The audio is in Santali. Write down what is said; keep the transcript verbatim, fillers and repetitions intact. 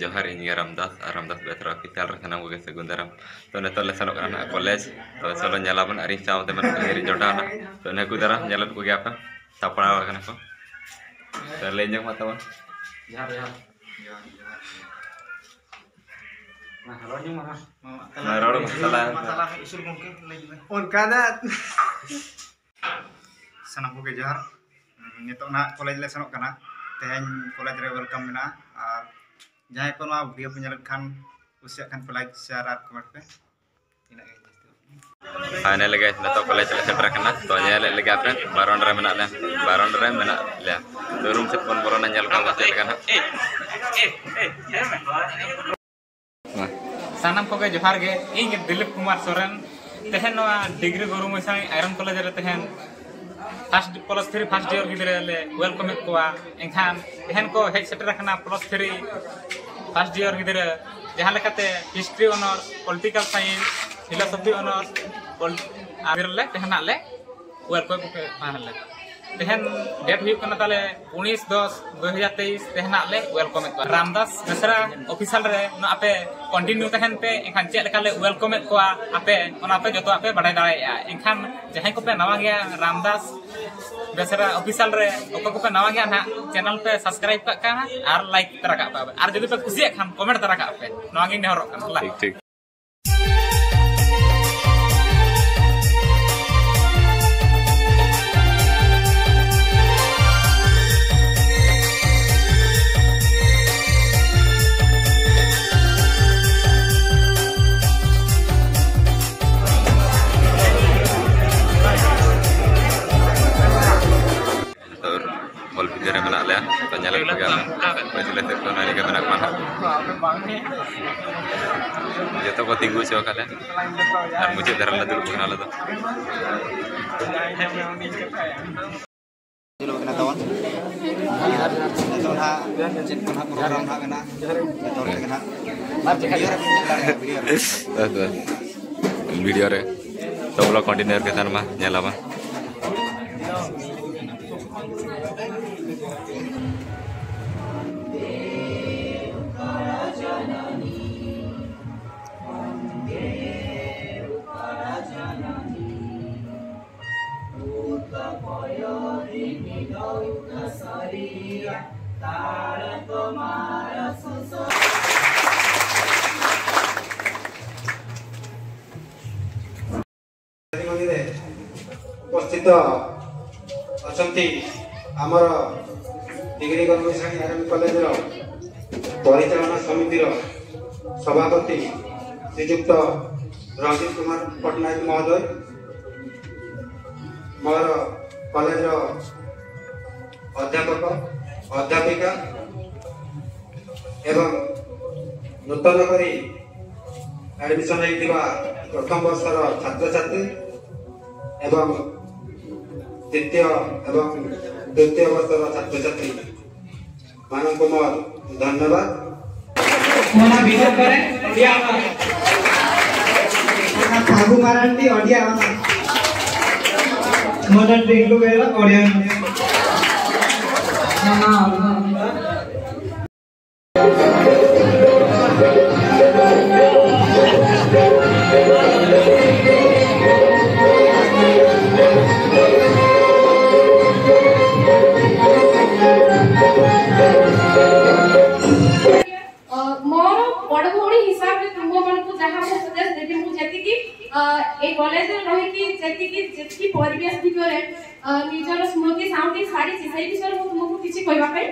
ᱡᱚᱦᱟᱨ, ᱤᱧ ᱜᱮ ᱨᱟᱢᱫᱟᱥ, ᱟᱨ ᱨᱟᱢᱫᱟᱥ ᱵᱮᱥᱨᱟ ᱚᱯᱷᱤᱥᱤᱭᱟᱞ ᱨᱮ ᱥᱟᱱᱟᱢ ᱠᱚᱜᱮ ᱥᱟᱹᱜᱩᱱ ᱫᱟᱨᱟᱢ᱾ ᱛᱚ, ᱱᱤᱛᱚᱜ ᱞᱮ ᱥᱮᱱᱚᱜ ᱠᱟᱱᱟ ᱱᱟᱦᱟᱜ ᱠᱚᱞᱮᱡᱽ᱾ ᱛᱚ, ᱪᱚᱞᱚ ᱧᱮᱞᱟᱵᱚᱱ, ᱟᱨ ᱤᱧ ᱥᱟᱶᱛᱮ ᱢᱮᱱᱟᱜ ᱠᱚᱣᱟ ᱤᱧ ᱨᱮᱱ ᱡᱚᱴᱟᱣ ᱱᱟᱦᱟᱜ᱾ ᱛᱚ, ᱱᱩᱠᱩ ᱫᱟᱨᱟᱢ ᱧᱮᱞᱮᱫ ᱠᱚᱜᱮᱭᱟ ᱯᱮ, ᱥᱟᱯᱲᱟᱣ ᱟᱠᱟᱱᱟ ᱠᱚ᱾ ᱛᱚ, ᱞᱟᱹᱭ ᱧᱚᱜ ᱢᱟ ᱛᱟᱵᱚᱱ᱾ ᱡᱚᱦᱟᱨ, ᱡᱚᱦᱟᱨ᱾ ᱡᱚᱦᱟᱨ, ᱡᱚᱦᱟᱨ᱾ ᱢᱟ, ᱨᱚᱲ ᱧᱚᱜ ᱢᱟ, ᱢᱟ᱾ ᱢᱟ, ᱢᱟ, ᱨᱚᱲ ᱢᱟ, ᱛᱟᱞᱟ᱾ ᱢᱟ, ᱛᱟᱞᱟ ᱨᱮ ᱩᱥᱩᱞ ᱜᱚᱢᱠᱮ, ᱞᱟᱹᱭ ᱢᱮ᱾ ᱚᱱᱠᱟ ᱫᱚ ᱥᱟᱱᱟᱢ ᱠᱚᱜᱮ ᱡᱚᱦᱟᱨ᱾ ᱱᱤᱛᱚᱜ ᱱᱟᱦᱟᱜ ᱠᱚᱞᱮᱡᱽ ᱞᱮ ᱥᱮᱱᱚᱜ ᱠᱟᱱᱟ᱾ ᱛᱮᱦᱮᱧ ᱠᱚᱞᱮᱡᱽ ᱨᱮ ᱣᱮᱞᱠᱟᱢ ᱢᱮᱱᱟᱜᱼᱟ᱾ ᱟᱨ ᱡᱟᱦᱟᱸᱭ ᱠᱚ ᱱᱚᱣᱟ ᱵᱷᱤᱰᱤᱭᱳ ᱯᱮ ᱧᱮᱞᱮᱫ ᱠᱷᱟᱱ, ᱠᱩᱥᱤᱭᱟᱜ ᱠᱷᱟᱱ ᱯᱮ ᱞᱟᱭᱤᱠ, ᱥᱮᱭᱟᱨ ᱟᱨ ᱠᱚᱢᱮᱱᱴ ᱯᱮ᱾ ᱤᱱᱟᱹᱜ ᱜᱮ᱾ ᱯᱷᱟᱭᱱᱟᱞ ᱜᱮ ᱱᱤᱛᱚᱜ ᱠᱚᱞᱮᱡᱽ ᱞᱮ ᱥᱮᱴᱮᱨ ᱟᱠᱟᱱᱟ᱾ ᱛᱚ, ᱧᱮᱞᱮᱫ ᱞᱮᱜᱮᱭᱟ ᱯᱮ, ᱵᱟᱨᱚᱱ ᱨᱮ ᱢᱮᱱᱟᱜ ᱞᱮᱭᱟ, ᱵᱟᱨᱚᱱ ᱨᱮ ᱢᱮᱱᱟᱜ ᱞᱮᱭᱟ᱾ ᱛᱚ, ᱨᱩᱢ ᱥᱮᱫ ᱵᱚᱱ ᱵᱚᱞᱚᱱᱟ, ᱧᱮᱞ ᱠᱚᱣᱟ ᱵᱚᱱ ᱪᱮᱫ ᱞᱮᱠᱟ ᱱᱟᱦᱟᱜ᱾ ᱥᱟᱱᱟᱢ ᱠᱚᱜᱮ ᱡᱚᱦᱟᱨ ᱜᱮ᱾ ᱤᱧ ᱜᱮ ᱫᱤᱞᱤᱯ ᱠᱩᱢᱟᱨ ᱥᱚᱨᱮᱱ᱾ ᱛᱮᱦᱮᱧ ᱱᱚᱣᱟ ᱰᱤᱜᱽᱨᱤ ᱜᱩᱨᱩ ᱢᱚᱭᱥᱟᱝ ᱟᱭᱨᱚᱱ ᱠᱚᱞᱮᱡᱽ ᱨᱮ ᱛᱮᱦᱮᱧ first, plus three first year ᱜᱤᱫᱽᱨᱟᱹ ᱞᱮ ᱣᱮᱞᱠᱟᱢᱮᱫ ᱠᱚᱣᱟ᱾ ᱮᱱᱠᱷᱟᱱ ᱛᱮᱦᱮᱧ ᱠᱚ ᱦᱮᱡ ᱥᱮᱴᱮᱨ ᱟᱠᱟᱱᱟ ᱯᱞᱟᱥ ᱛᱷᱨᱤ ᱯᱷᱟᱥᱴ ᱤᱭᱟᱨ ᱜᱤᱫᱽᱨᱟᱹ, ᱡᱟᱦᱟᱸ ᱞᱮᱠᱟᱛᱮ history honours, political science, philosophy honours, ᱟᱨ ᱞᱮ ᱛᱮᱦᱮᱧᱟᱜ ᱞᱮ ᱣᱮᱞᱠᱟᱢ ᱠᱚ ᱛᱟᱦᱮᱸ ᱞᱮᱱᱟ᱾ ᱛᱮᱦᱮᱧ ᱰᱮᱴ ᱦᱩᱭᱩᱜ ᱠᱟᱱᱟ ᱛᱟᱞᱮ ᱩᱱᱤᱥ ᱫᱚᱥ ᱫᱩ ᱦᱟᱡᱟᱨ ᱛᱮᱭᱤᱥ᱾ ᱛᱮᱦᱮᱧᱟᱜ ᱞᱮ ᱣᱮᱞᱠᱟᱢᱮᱫ ᱠᱚᱣᱟ ᱨᱟᱢᱫᱟᱥ ᱵᱮᱥᱨᱟ ᱚᱯᱷᱤᱥᱤᱭᱟᱞ ᱨᱮ᱾ ᱱᱚᱣᱟ ᱟᱯᱮ ᱠᱚᱱᱴᱤᱱᱤᱭᱩ ᱛᱟᱦᱮᱱ ᱯᱮ, ᱮᱱᱠᱷᱟᱱ ᱪᱮᱫ ᱞᱮᱠᱟ ᱞᱮ ᱣᱮᱞᱠᱟᱢᱮᱫ ᱠᱚᱣᱟ ᱟᱯᱮ, ᱚᱱᱟ ᱯᱮ ᱡᱚᱛᱚᱣᱟᱜ ᱯᱮ ᱵᱟᱰᱟᱭ ᱫᱟᱲᱮᱭᱟᱜᱼᱟ᱾ ᱮᱱᱠᱷᱟᱱ ᱡᱟᱦᱟᱸᱭ ᱠᱚᱯᱮ ᱱᱟᱣᱟ ᱜᱮᱭᱟ ᱨᱟᱢᱫᱟᱥ ᱵᱮᱥᱨᱟ ᱚᱯᱷᱤᱥᱤᱭᱟᱞ ᱨᱮ, ᱚᱠᱚᱭ ᱠᱚᱯᱮ ᱱᱟᱣᱟ ᱜᱮᱭᱟ ᱱᱟᱦᱟᱜ, ᱪᱮᱱᱮᱞ ᱯᱮ ᱥᱟᱵᱥᱠᱨᱟᱭᱤᱵ ᱠᱟᱜ ᱠᱟᱱᱟ ᱟᱨ ᱞᱟᱭᱤᱠ ᱛᱚᱨᱟ ᱠᱟᱜ ᱯᱮ᱾ ᱟᱨ ᱡᱩᱫᱤ ᱯᱮ ᱠᱩᱥᱤᱭᱟᱜ ᱠᱷᱟᱱ ᱠᱚᱢᱮᱱᱴ ᱛᱚᱨᱟ ᱠᱟᱜ ᱯᱮ, ᱱᱚᱣᱟ ᱜᱤᱧ ᱱᱮᱦᱚᱨᱚᱜ ᱠᱟᱱᱟ᱾ ᱴᱷᱤᱠ, ᱴᱷᱤᱠ᱾ ᱱᱤᱛᱚᱜ ᱦᱚᱞ ᱵᱷᱤᱛᱤᱨ ᱨᱮ ᱢᱮᱱᱟᱜ ᱞᱮᱭᱟ, ᱛᱚ ᱧᱮᱞᱮᱫ ᱠᱚᱜᱮᱭᱟ ᱯᱮ, ᱯᱟᱹᱪᱷᱞᱟᱹ ᱥᱮᱫ ᱠᱷᱚᱱ ᱱᱚᱜᱼᱚᱭ ᱱᱤᱝᱠᱟᱹ ᱢᱮᱱᱟᱜ ᱠᱚᱣᱟ ᱱᱟᱦᱟᱜ᱾ ᱡᱚᱛᱚ ᱠᱚ ᱛᱤᱸᱜᱩ ᱦᱚᱪᱚ ᱟᱠᱟᱫ ᱞᱮᱭᱟ ᱟᱨ ᱢᱩᱪᱟᱹᱫ ᱫᱷᱟᱨᱟ ᱨᱮᱞᱮ ᱫᱩᱲᱩᱵ ᱟᱠᱟᱱᱟ ᱟᱞᱮ ᱫᱚ᱾ ᱪᱟᱹᱞᱩ ᱠᱟᱱᱟ ᱛᱟᱵᱚᱱ᱾ ᱟᱨ ᱱᱤᱛᱚᱜ ᱱᱟᱦᱟᱜ ᱪᱮᱫ ᱠᱚ ᱱᱟᱦᱟᱜ ᱯᱨᱳᱜᱨᱟᱢ ᱱᱟᱦᱟᱜ ᱢᱮᱱᱟᱜᱼᱟ, ᱡᱚᱛᱚ ᱦᱚᱲ ᱛᱮᱜᱮ ᱱᱟᱦᱟᱜ ᱵᱷᱤᱰᱤᱭᱳ ᱨᱮ ᱵᱚᱱ ᱧᱮᱞ ᱫᱟᱲᱮᱭᱟᱜᱼᱟ, ᱵᱷᱤᱰᱤᱭᱳ ᱨᱮ᱾ ᱵᱟᱥ, ᱵᱟᱥ᱾ ᱵᱷᱤᱰᱤᱭᱳ ᱨᱮ᱾ ᱛᱚ ᱵᱚᱞᱚ ᱠᱚᱱᱴᱤᱱᱤᱭᱩ ᱠᱟᱛᱮ ᱢᱟ ᱧᱮᱞ ᱟᱵᱚᱱ᱾ ଆଜିକାଲିରେ ଉପସ୍ଥିତ ଅଛନ୍ତି ଆମର ଡିଗ୍ରୀ ଗଭର୍ଣ୍ଣମେଣ୍ଟ ଆର୍ଏମ୍ କଲେଜର ପରିଚାଳନା ସମିତିର ସଭାପତି ଶ୍ରୀଯୁକ୍ତ ରଞ୍ଜିତ କୁମାର ପଟ୍ଟନାୟକ ମହୋଦୟ, ମୋର କଲେଜର ଅଧ୍ୟାପକ, ଅଧ୍ୟାପିକା ଏବଂ ନୂତନ କରି ଆଡମିସନ ହେଇଥିବା ପ୍ରଥମ ବର୍ଷର ଛାତ୍ରଛାତ୍ରୀ ଏବଂ ଦ୍ୱିତୀୟ ଏବଂ ତୃତୀୟ ବର୍ଷର ଛାତ୍ରଛାତ୍ରୀ ମାନଙ୍କୁ ମୋର ଧନ୍ୟବାଦ। ମୋ ନାଁ ବିଜୟ କରେ, ଓଡ଼ିଆ। ମୋ ନାଁ ଫାଗୁ ମାରାଣ୍ଡି, ଓଡ଼ିଆ। ମୋ ନାଁ ଟ୍ରିଙ୍କୁ ବେହେରା, ଓଡ଼ିଆ। ମୋ ନାଁ ଅଭିନନ୍ଦ। ଅ, ମୋର ବଡ଼ ଭଉଣୀ ହିସାବରେ ତୁମମାନଙ୍କୁ ଯାହା ମୁଁ ଉପଦେଶ ଦେବି, ମୁଁ ଯେତିକି, ଅ, ଏ କଲେଜରେ ରହିକି ଯେତିକି, ଯେତିକି ପରିବେଶ ଭିତରେ, ଅ, ନିଜର ସ୍ମୃତି ସାଉଁଟି ସାରିଛି, ସେଇ ବିଷୟରେ ମୁଁ ତୁମକୁ କିଛି କହିବା ପାଇଁ।